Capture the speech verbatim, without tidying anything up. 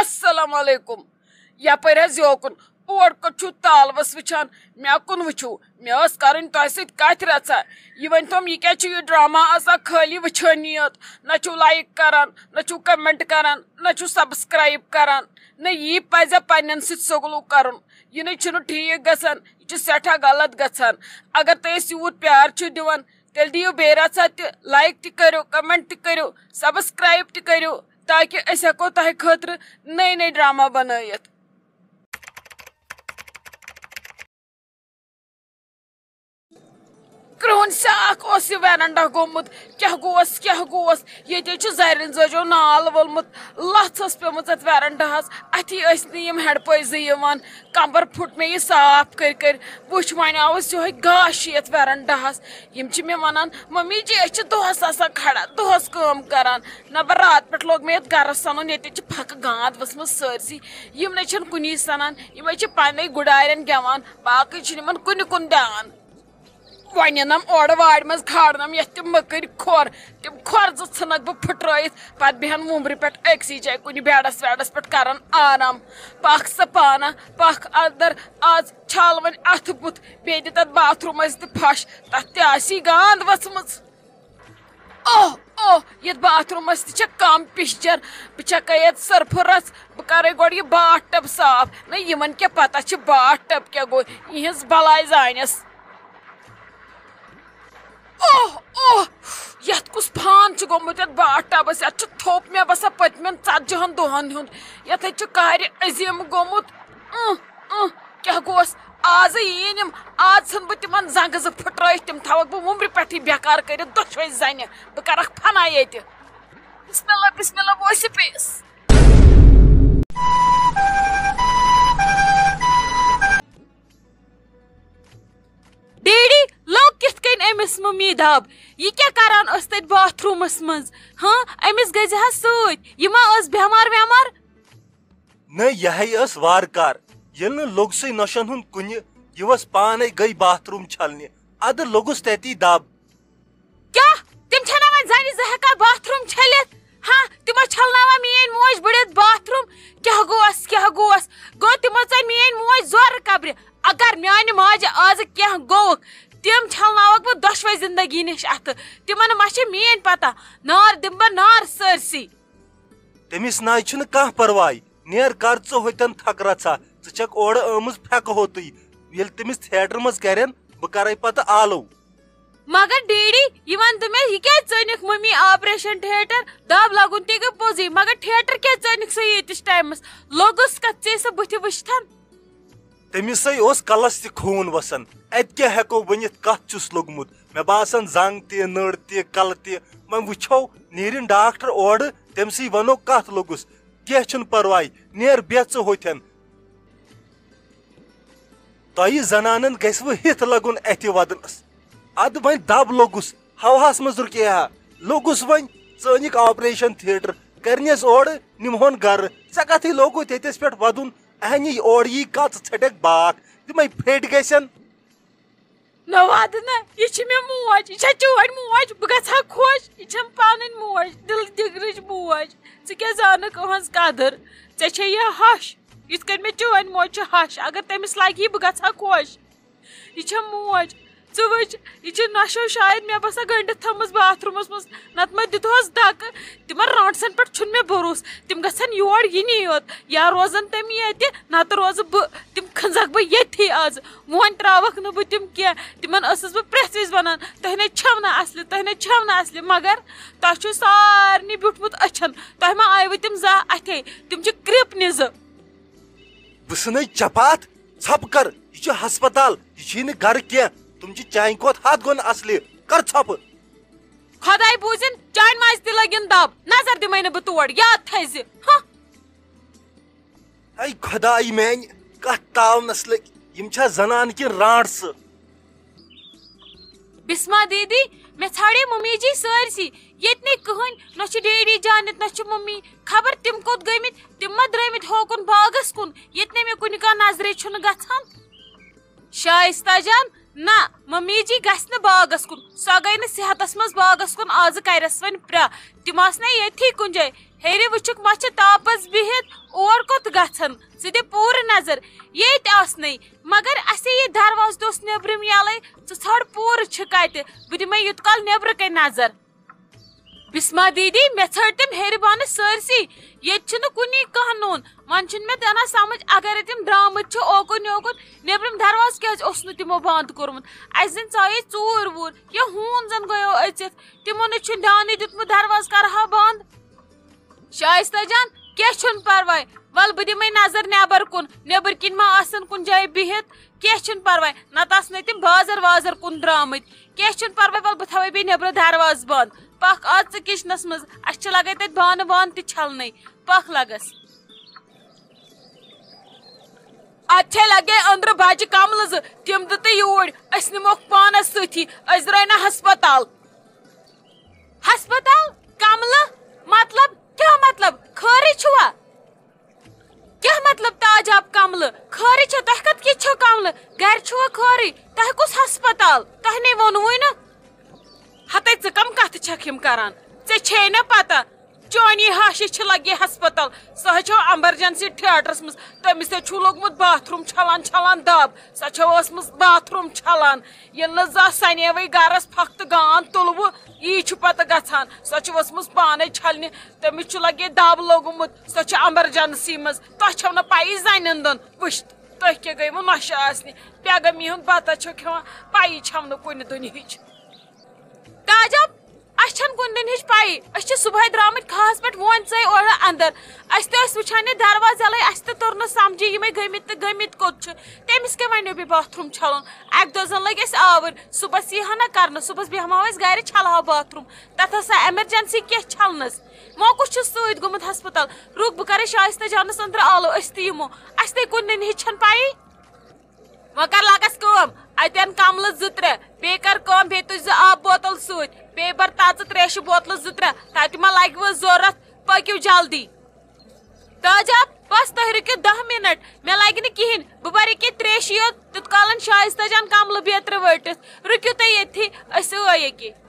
السلام علیکم۔ یپٲرۍ حظ یوکُن، اور کوٚت چھُو تالوَس وٕچھان؟ مےٚ کُن وٕچھِو، مےٚ ٲس کَرٕنۍ تۄہہِ سۭتۍ کَتھِ رَژھا۔ یہِ ؤنۍ تَم، یہِ کیٛاہ چھُ یہِ ڈرامہ آسان خٲلی وٕچھٲنی یوت؟ نہ چھُو like کَران، نہ چھُو comment کَران، نہ چھُو subscribe کَران، نہ یی پَزِ پنٛنٮ۪ن سۭتۍ سلوٗک کَرُن۔ یہِ نَے چھُنہٕ ٹھیٖک گژھان، یہِ چھُ سٮ۪ٹھاہ غلط گژھان۔ اگر تُہۍ اَسہِ یوٗت پیار چھِو دِوان، تیٚلہِ دِیِو بیٚیہِ رَژھا تہِ، like تہِ کٔرِو، comment تہِ کٔرِو، subscribe تہِ کٔرِو، تاکہِ أسۍ ہٮ۪کو تۄہہِ خٲطرٕ نٔے نٔے ڈرامہ بنٲیِتھ۔ کرٛہُن سیاکھ اوس یہِ ویرنڈا گوٚمُت۔ کیٛاہ گوس، کیٛاہ گوس؟ ییٚتہِ حظ چھُ زرٮ۪ن زٲجو نال وولمُت۔ لژھ ٲس پیٚمٕژ اتھ ویرنڈاہس۔ اتھی ٲسۍ نہٕ یِم ہیٚنڈ پٲے زٕ یِوان۔ کمبر پھُٹ مےٚ یہِ صاف کٔرۍ کٔرۍ۔ وٕچھ، وۄنۍ آوُس یِہوٚے گاش یتھ ویرنڈاہس۔ یِم چھِ مےٚ ونان، "ممی جی، أسۍ چھِ دۄہس آسان کھڑا، دۄہس کٲم کران۔ نبر راتہٕ پٮ۪ٹھ لوگ مےٚ یتھ گرس سنُن، ییٚتہِ چھِ پھکہٕ گانٛد ؤژھمٕژ سٲرسٕے۔ یِم نَے چھِنہٕ کُنی سنان، یِمے چھِ پنے گُڈارٮ۪ن گٮ۪وان، باقٕے چھِنہٕ یِمن کُنہِ کُن دیان۔" وۄنۍ نِنَم اورٕ وارِ منٛز کھارنَم یَتھ تِم مٔکٕرۍ کھۄر۔ تِم کھۄر زٕ ژھٕنَکھ بہٕ پھٕٹرٲیِتھ، پَتہٕ بیٚہَن وُمبرِ پٮ۪ٹھ أکسٕے جایہِ کُنہِ بیڈَس ویڈَس پٮ۪ٹھ کَرَن آرام۔ پَکھ سا پانہ، پَکھ اَندَر، آز چھال وۄنۍ اَتھٕ بُتھ، بیٚیہِ دِ تَتھ باتھ روٗمَس تہِ پھَش، تَتھ تہِ آسی گانٛد ؤژھمٕژ۔ اوہ، اوہ، یتھ باتھ روٗمس تہِ چھےٚ کم پِشجر۔ بہٕ چھکے یتھ سرفہٕ رژھ، بہٕ کرے گۄڈٕ یہِ باتھ ٹب صاف۔ نہ، یِمن کیٛاہ پتہ چھِ باتھ ٹب کیٛاہ گوٚو، یِہٕنٛز بلاے زانٮ۪س۔ اوہ، اوہ، یتھ کُس فان چھُ گوٚمُت یتھ باتھ ٹبس؟ یتھ چھُ تھوٚپ مےٚ باسان پٔتمٮ۪ن ژتجی ہن دۄہن ہُنٛد۔ یتھ حظ چھُ قہرِ عظیم گوٚمُت۔ اۭں، اۭں، کیٛاہ گوس؟ آز یِیِن یِم، آز ژھٕن بہٕ تِمن زنٛگہٕ زٕ پھٕٹرٲیِتھ، تِم تھاوکھ بہٕ وُمبرِ پٮ۪ٹھٕے بیکار کٔرِتھ دۄشوے زنہِ۔ بہٕ کرکھ فنا ییٚتہِ۔ بسم اللہ، بسم اللہ، بوسہِ پیس۔ ڈیڈی لوٚگ کِتھ کٔنۍ أمِس مُمی دَب؟ یہِ کیٛاہ کران ٲس تَتہِ باتھ روٗمَس منٛز؟ ہاں، أمِس گٔژھِ ہا سۭتۍ۔ یہِ ما ٲس بٮ۪مار وٮ۪مار؟ نہ، یہِ ہے ٲس وارٕ کار۔ ییٚلہِ نہٕ لوٚگسٕے نۄشَن ہُنٛد کُنہِ، یہِ ؤژھ پانَے گٔے باتھ روٗم چھَلنہِ۔ اَدٕ لوٚگُس تَتی دَب۔ کیٛاہ؟ تِم چھَنا وۄنۍ زَنہِ زٕ ہٮ۪کان باتھ روٗم چھٔلِتھ؟ ہا، تِمو چھَلناوان میٛٲنۍ موج بٔڑِتھ باتھ روٗم؟ کیٛاہ گوس، کیٛاہ گوس؟ گوٚو تِمو ژٔلۍ میٛٲنۍ موج زورٕ قبرِ۔ اگر میٛانہِ ماجہِ آزٕ کینٛہہ گوٚوُکھ، تِم چھَلناوَکھ بہٕ دۄشوَے زِندگی نِش اَتھٕ۔ تِمَن ما چھِ میٛٲنۍ پَتہ؟ نار دِمہٕ بہٕ نار سٲرسٕے۔ تٔمِس ناے چھُنہٕ کانٛہہ پرواے۔ نیر کر ژٕ ہوٚتٮ۪ن تھکھ رژھا۔ ژٕ چھکھ اورٕ آمٕژ پھٮ۪کہٕ ہوتُے۔ ییٚلہِ تٔمِس تھیٹر منٛز کرن، بہٕ کرے پتہٕ آلو۔ مگر ڈیڈی، یہِ وَن تہٕ مےٚ، یہِ کیٛازِ ژٲنِکھ مٔمی آپریشن تھیٹر؟ دَب لَگُن تہِ گٔے پوٚزُے، مگر تھیٹر کیٛازِ ژٲنِکھ سُہ ییٖتِس ٹایمَس؟ لوٚگُس کَتھ ژےٚ سُہ بٕتھِ وٕچھتھن؟ تٔمِسے اوس کلس تہِ خوٗن وسان۔ اتہِ کیٛاہ ہٮ۪کو ؤنِتھ، کتھ چھُس لوٚگمُت؟ مےٚ باسان، زنگ تہِ، نٔر تہِ، کلہٕ تہِ۔ وۄنۍ وٕچھو، نیرِن ڈاکٹر اورٕ، تٔمۍ سٕے ونو کتھ لوٚگُس۔ کینٛہہ چھُنہٕ پرواے، نیر بیٚہہ ژٕ ہوٚتھٮ۪ن۔ تۄہہِ زنانن گژھِوٕ ہِتھ لگُن اتھِ ودنس۔ ادٕ وۄنۍ دب لوٚگُس، ہواہس منٛز رُکے ہا۔ لوٚگُس وۄنۍ، ژٲنِکھ آپریشن تھیٹر، کرنس اورٕ، نِمہون گرٕ۔ ژےٚ کتھٕے لوٚگُت ییٚتٮ۪س پٮ۪ٹھ ودُن؟ اہنی اورٕ یی کتھ ژھٹکھ باکھ، تِمے پھیٹۍ گژھن۔ نہ وَدٕ نہ، یہِ چھِ مےٚ موج، یہِ چھےٚ چٲنۍ موج، بہٕ گژھٕ ہا خۄش، یہِ چھَم پَنٕنۍ موج، دِلہٕ دِگرٕچ موج۔ ژٕ کیٛاہ زانَکھ أہٕنٛز قدٕر؟ ژےٚ چھےٚ یہِ ہَش، یِتھ کٔنۍ مےٚ چٲنۍ موج چھِ ہَش، اگر تٔمِس لَگہِ یہِ، بہٕ گژھٕ ہا خۄش۔ یہِ چھےٚ موج، ژٕ وٕچھ، یہِ چھِ نۄشو شاید مےٚ باسان گٔنٛڈِتھ تھٲومٕژ باتھ روٗمَس منٛز، نَتہٕ ما دِتہوس دَکہٕ۔ تِمَن رانٛٹسَن پٮ۪ٹھ چھُنہٕ مےٚ بھروسہٕ، تِم گژھن یور یِنی یوت، یا روزَن تِم ییٚتہِ، نَتہٕ روزٕ بہٕ، تِم کھٔنزَکھ بہٕ ییٚتھی آز۔ وۄنۍ ترٛاوَکھ نہٕ بہٕ تِم کینٛہہ۔ تِمَن ٲسٕس بہٕ پرٛٮ۪تھ وِزِ وَنان، "تۄہہِ نَے چھَو نہٕ اَصلہِ، تۄہہِ نَے چھَو نہٕ اَصلہِ، مگر تۄہہِ چھُو سارنٕے بیوٗٹھمُت أچھَن، تۄہہِ ما آیوٕ تِم زانٛہہ اَتھے؟ تِم چھِ کرٛپنہِ زٕ۔" بہٕ سٕنَے چپاتھ، ژھۄپہٕ کر، یہِ چھُ ہسپتال، یہِ چھُے نہٕ گرٕ کینٛہہ۔ تِم چھِ چانہِ کھۄتہٕ ہتھ گُن اصلہِ۔ کر ژھۄپہٕ۔ خۄداے بوٗزِن، چانہِ ماجہِ تہِ لٲگِن دب، نظر دِمے نہٕ بہٕ تور، یاد تھٲیزِ۔ ہہ۔ اے خۄداے میانہِ، کتھ تاونس لٔگۍ، یِم چھا زنانہٕ کِنہٕ رانٛٹسہٕ؟ بسما دیدی، مےٚ ژھانڈے ممی جی سٲرسٕے، ییٚتہِ نہٕ کٕہٕنۍ، نہ چھُ ڈیڈی جان ییٚتہِ، نہ چھُ ممی۔ خبر تِم کوٚت گٔمٕتۍ؟ تِم ما درٲمٕتۍ ہوکُن باغس کُن، ییٚتہِ نہٕ مےٚ کُنہِ کانٛہہ نظرے چھُنہٕ گژھان۔ شایستہ جان، نہ، ممی جی گژھِ نہٕ باغس کُن۔ سۄ گٔے نہٕ صحتس منٛز باغس کُن، آزٕ کرٮ۪س وۄنۍ پرٛا۔ تِم آسہٕ نہ ییٚتھی کُنہِ جایہِ۔ ہیٚرِ وٕچھُکھ، ما چھِ تاپس بِہِتھ، اور کوٚت گژھن؟ ژٕ دِ پوٗرٕ نظر، ییٚتہِ آسنَے۔ مگر اَسے یہِ دروازٕ تہِ اوس نیٚبرِم یَلَے، ژٕ ژھانٛڈ پوٗرٕ چھِ کَتہِ، بہٕ دِمَے یوٗت کال نیٚبرٕ کَنۍ نظر۔ بسما دیدی، مےٚ ژھٲنٛڈۍ تِم ہیٚرِ بۄنہٕ سٲرسٕے، ییٚتہِ چھُنہٕ کُنی کانٛہہ نوٗن۔ وۄنۍ چھُنہٕ مےٚ تَران سمجھ، اگرے تِم درٛامٕتۍ چھِ اوکُن یوکُن، نیٚبرِم دروازٕ کیٛازِ اوس نہٕ تِمو بنٛد کوٚرمُت؟ اَسہِ زَن ژایے ژوٗر ووٗر، یا ہوٗن زَن گٔیو أژِتھ، تِمو نہٕ چھُنہٕ دیانٕے دیُتمُت دروازٕ کَرٕہا بنٛد۔ شایستہ جان، کینٛہہ چھُنہٕ پرواے، وَلہٕ بہٕ دِمَے نظر نٮ۪بر کُن، نٮ۪بر کِنۍ ما آسن کُنہِ جایہِ بِہِتھ، کینٛہہ چھُنہٕ پرواے، نَتہٕ آسنَے تِم بازر وازر کُن درٛامٕتۍ، کینٛہہ چھُنہٕ پرواے، وَلہٕ بہٕ تھاوَے بیٚیہِ نٮ۪برٕ دروازٕ بنٛد، پَکھ آز ژٕ کِچنَس منٛز، اَسہِ چھِ لَگَے تَتہِ بانہٕ وانہٕ تہِ چھَلنَے، پَکھ لَگَس۔ اَدٕ چھے لَگے أنٛدرٕ بَچہِ کَملہٕ زٕ، تِم دِ تہٕ یوٗرۍ، أسۍ نِموکھ پانَس سۭتی، أسۍ درٛاے نہ ہسپتال۔ ہسپتال؟ کملہٕ؟ مطلب؟ کیٛاہ مطلب؟ خٲرٕے چھُوا؟ کیٛاہ مطلب تاج آپ کملہٕ؟ خٲرٕے چھا؟ تۄہہِ کتھ کِتھ چھو کملہٕ؟ گرِ چھُوا خٲرٕے؟ تۄہہِ کُس ہسپتال؟ تۄہہِ نے ووٚنوُے نہٕ۔ ہتے ژٕ کم کتھٕ چھکھ یِم کران؟ ژےٚ چھے نہ پتہ؟ چٲنی ہاشی چھِ لگے ہسپتال۔ سۄ حظ چھو ایمرجنسی تھیٹرس منٛز۔ تٔمِس تہِ چھُو لوٚگمُت باتھ روٗم چھلان چھلان دب۔ سۄ چھو ٲسمٕژ باتھ روٗم چھلان۔ ییٚلہِ نہٕ زانٛہہ سَنیوٕے گَرَس پھَکھ تہٕ گانٛد تُلوٕ، یی چھُ پَتہٕ گژھان۔ سۄ چھِ ؤژھمٕژ پانَے چھَلنہِ، تٔمِس چھُ لَگے دَب لوٚگمُت، سۄ چھِ ایمرجنسی منٛز۔ تۄہہِ چھَو نہٕ پَیی زَنٮ۪ن دۄن، وٕچھ، تُہۍ کیٛاہ گٔیوٕ نۄشہِ آسنہِ، بیگم یِہُنٛد بَتہ چھُو کھٮ۪وان، پَیی چھَو نہٕ کُنہِ دُنہِچ۔ تاجا، اَسہِ چھَنہٕ کُنہِ دُنہِچ پَیی، أسۍ چھِ صُبحٲے درٛامٕتۍ کھاہَس پٮ۪ٹھ، وۄنۍ ژَے اورٕ اَندَر۔ اَسہِ تہِ ٲسۍ وٕچھان یہِ دروازٕ یَلَے، اَسہِ تہِ توٚر نہٕ سَمجھی یِمَے گٔمٕتۍ تہٕ گٔمٕتۍ کوٚت چھِ۔ تٔمِس کیٛاہ وَنیو بیٚیہِ باتھ روٗم چھَلُن؟ اَکہِ دۄہ زَن لٔگۍ اَسہِ آوٕرۍ، صُبحَس یی ہا نہ کَرنہٕ، صُبحَس بیٚہمہٕ ہاو أسۍ گَرِ چھَلہٕ ہاو باتھ روٗم، تَتھ ٲس سا ایمرجنسی کینٛہہ چھَلنَس؟ وۄنۍ کُس چھُ سۭتۍ گوٚمُت ہسپتال؟ رُک، بہٕ کَرٕ شایستہ جانَس أنٛدرٕ آلو، أسۍ تہِ یِمو۔ اَسہِ تہِ کُنہِ دُنہِچ چھَنہٕ پَیی۔ وۄنۍ کر لگس کٲم، اتٮ۪ن کملہٕ زٕ ترٛےٚ، بیٚیہِ کر کٲم، بیٚیہِ تُج زٕ آب بوتل سۭتۍ، بیٚیہِ بر تژٕ تریشہِ بوتلہٕ زٕ ترٛےٚ، تتہِ ما لگہِ وۄنۍ ضروٗرت، پٔکِو جلدی۔ تاج آپ، بس تُہۍ رُکِو دَہ منٹ، مےٚ لگہِ نہٕ کِہیٖنۍ، بہٕ برٕ ییٚکیٛاہ تریشہِ یوت، تیوٗت کالن شایستہ جان کملہٕ بیترِ ؤٹِتھ، رُکِو تُہۍ ییٚتھی، أسۍ ٲے ییٚکیٛاہ۔